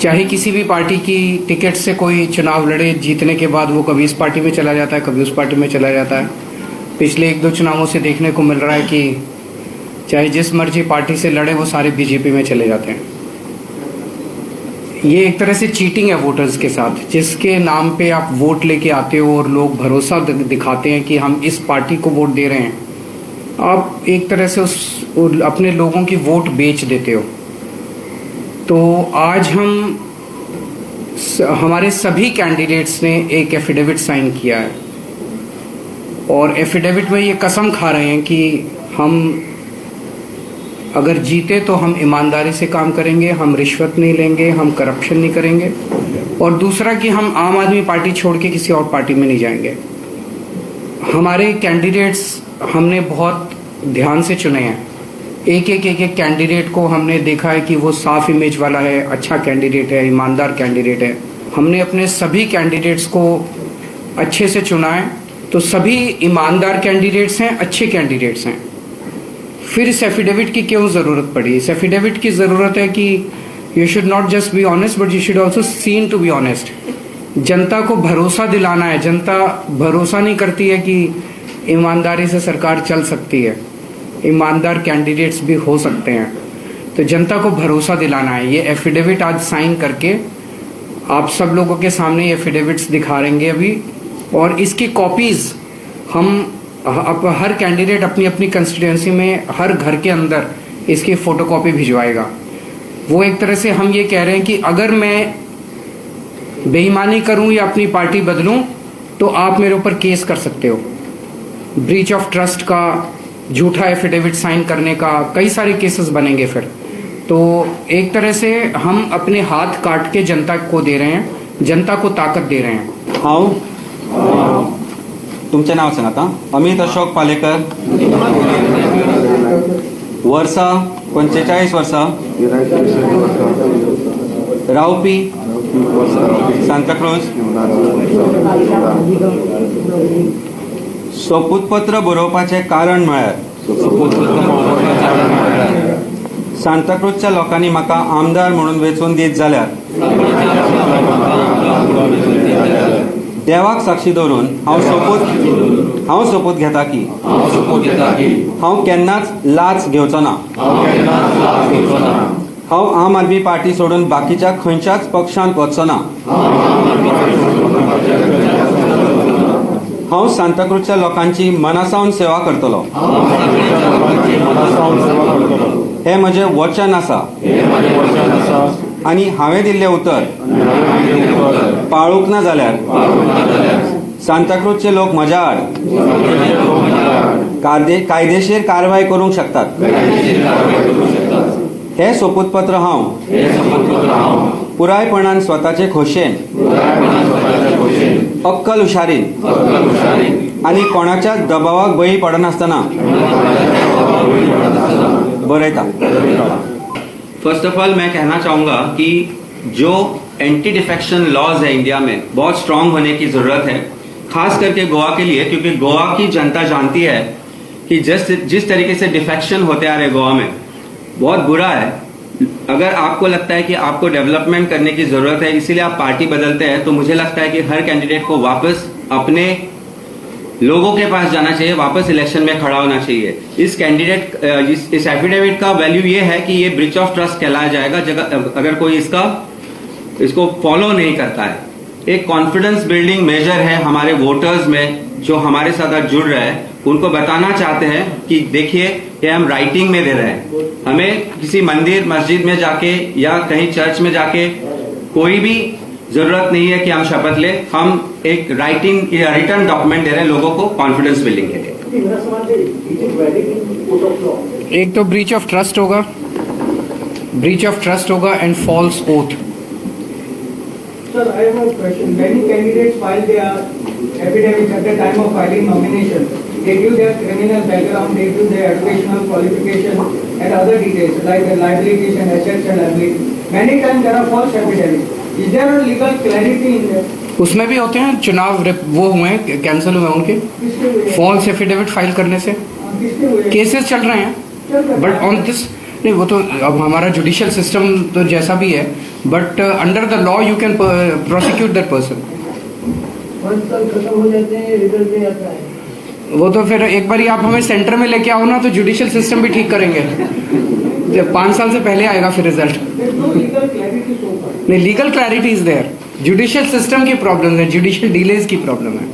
चाहे किसी भी पार्टी की टिकट से कोई चुनाव लड़े, जीतने के बाद वो कभी इस पार्टी में चला जाता है, कभी उस पार्टी में चला जाता है। पिछले एक दो चुनावों से देखने को मिल रहा है कि चाहे जिस मर्जी पार्टी से लड़े वो सारे बीजेपी में चले जाते हैं। ये एक तरह से चीटिंग है वोटर्स के साथ, जिसके नाम पे आप वोट लेके आते हो और लोग भरोसा दिखाते हैं कि हम इस पार्टी को वोट दे रहे हैं, आप एक तरह से उस अपने लोगों की वोट बेच देते हो। तो आज हम हमारे सभी कैंडिडेट्स ने एक एफिडेविट साइन किया है और एफिडेविट में ये कसम खा रहे हैं कि हम अगर जीते तो हम ईमानदारी से काम करेंगे, हम रिश्वत नहीं लेंगे, हम करप्शन नहीं करेंगे, और दूसरा कि हम आम आदमी पार्टी छोड़ के किसी और पार्टी में नहीं जाएंगे। हमारे कैंडिडेट्स हमने बहुत ध्यान से चुने हैं। एक एक एक एक कैंडिडेट को हमने देखा है कि वो साफ इमेज वाला है, अच्छा कैंडिडेट है, ईमानदार कैंडिडेट है। हमने अपने सभी कैंडिडेट्स को अच्छे से चुना है, तो सभी ईमानदार कैंडिडेट्स हैं, अच्छे कैंडिडेट्स हैं। फिर इस एफिडेविट की क्यों ज़रूरत पड़ी? इस एफिडेविट की ज़रूरत है कि you should not just be honest but you should also seen to be honest. जनता को भरोसा दिलाना है। जनता भरोसा नहीं करती है कि ईमानदारी से सरकार चल सकती है, ईमानदार कैंडिडेट्स भी हो सकते हैं, तो जनता को भरोसा दिलाना है। ये एफिडेविट आज साइन करके आप सब लोगों के सामने एफिडेविट्स दिखा रहेंगे अभी, और इसकी कॉपीज़ हम अब हर कैंडिडेट अपनी अपनी कंस्टिट्यूएंसी में हर घर के अंदर इसकी फ़ोटोकॉपी भिजवाएगा। वो एक तरह से हम ये कह रहे हैं कि अगर मैं बेईमानी करूं या अपनी पार्टी बदलूं तो आप मेरे ऊपर केस कर सकते हो, ब्रीच ऑफ ट्रस्ट का, झूठा एफिडेविट साइन करने का, कई सारे केसेस बनेंगे फिर। तो एक तरह से हम अपने हाथ काट के जनता को दे रहे हैं, जनता को ताकत दे रहे हैं। हांव तुमचें नाव सांगात। अमित अशोक पालेकर, वर्सा 45 वर्सां, रावपी सांताक्रूज। सोपूतपत्र बरोवपाचें कारण म्हळ्यार सांताक्रूजच्या लोकांनी म्हाका आमदार म्हणून वेंचून दीत जाल्यार देवाक साक्षी दवरून हांव सोपूत घेता की हांव केन्नाच लाच घेवचो ना, हांव आम आदमी पार्टी सोडून बाकीच्या खंयच्याच पक्षांत वचचो ना, हांव सांताक्रूजच्या लोकांची मनासावन सेवा करतलो, हें म्हजें वचन आसा आनी हांवें दिल्लें उतर पाळूंक ना जाल्यार सांताक्रूजचे लोक म्हज्या आड कायदेशीर कारवाय करूंक शकतात। हें सोपूतपत्र हांव पुरायपणान स्वताचे खोशेन, अक्कल हुशारीन आनी कोणाच्याच दबावाक बळी पडनासतना बरयता। फर्स्ट ऑफ ऑल मैं कहना चाहूँगा कि जो एंटी डिफेक्शन लॉज है इंडिया में बहुत स्ट्रांग होने की ज़रूरत है, खास करके गोवा के लिए, क्योंकि गोवा की जनता जानती है कि जिस तरीके से डिफेक्शन होते आ रहे गोवा में बहुत बुरा है। अगर आपको लगता है कि आपको डेवलपमेंट करने की ज़रूरत है इसीलिए आप पार्टी बदलते हैं, तो मुझे लगता है कि हर कैंडिडेट को वापस अपने लोगों के पास जाना चाहिए, वापस इलेक्शन में खड़ा होना चाहिए। इस कैंडिडेट इस एफिडेविट का वैल्यू ये है कि ये ब्रीच ऑफ ट्रस्ट कहलाया जाएगा अगर कोई इसको फॉलो नहीं करता है। एक कॉन्फिडेंस बिल्डिंग मेजर है हमारे वोटर्स में जो हमारे साथ आज जुड़ रहे हैं, उनको बताना चाहते हैं कि देखिए ये हम राइटिंग में दे रहे हैं, हमें किसी मंदिर मस्जिद में जाके या कहीं चर्च में जाके कोई भी जरूरत नहीं है कि हम शपथ ले, हम एक राइटिंग या रिटर्न डॉक्यूमेंट दे रहे हैं लोगों को कॉन्फिडेंस बिल्डिंग के लिए। एक तो ब्रीच ऑफ ट्रस्ट होगा, ब्रीच ऑफ ट्रस्ट होगा and false oath. Sir, I have a question. Many candidates file their affidavits at the time of filing nomination. They give their criminal background, they give their educational qualification and other details like their liabilities and assets and liabilities. Many times there are false affidavits. Is there a legal clarity in that? उसमें भी होते हैं, चुनाव वो हुए हैं, cancel हुए उनके फॉल्स एफिडेविट फाइल करने से। केसेस चल रहे हैं, बट ऑन this नहीं, वो तो अब हमारा जुडिशियल सिस्टम तो जैसा भी है, but under the law you can prosecute that person. 5 साल खत्म हो जाते हैं, रिजल्ट नहीं आता है। वो तो फिर एक बार आप हमें सेंटर में लेके आओ ना, तो जुडिशियल सिस्टम भी ठीक करेंगे। जब 5 साल से पहले आएगा फिर result. There is no legal clarity so far. नहीं, legal clarity is there, judicial system की प्रॉब्लम है, जुडिशियल डिलेज की प्रॉब्लम है।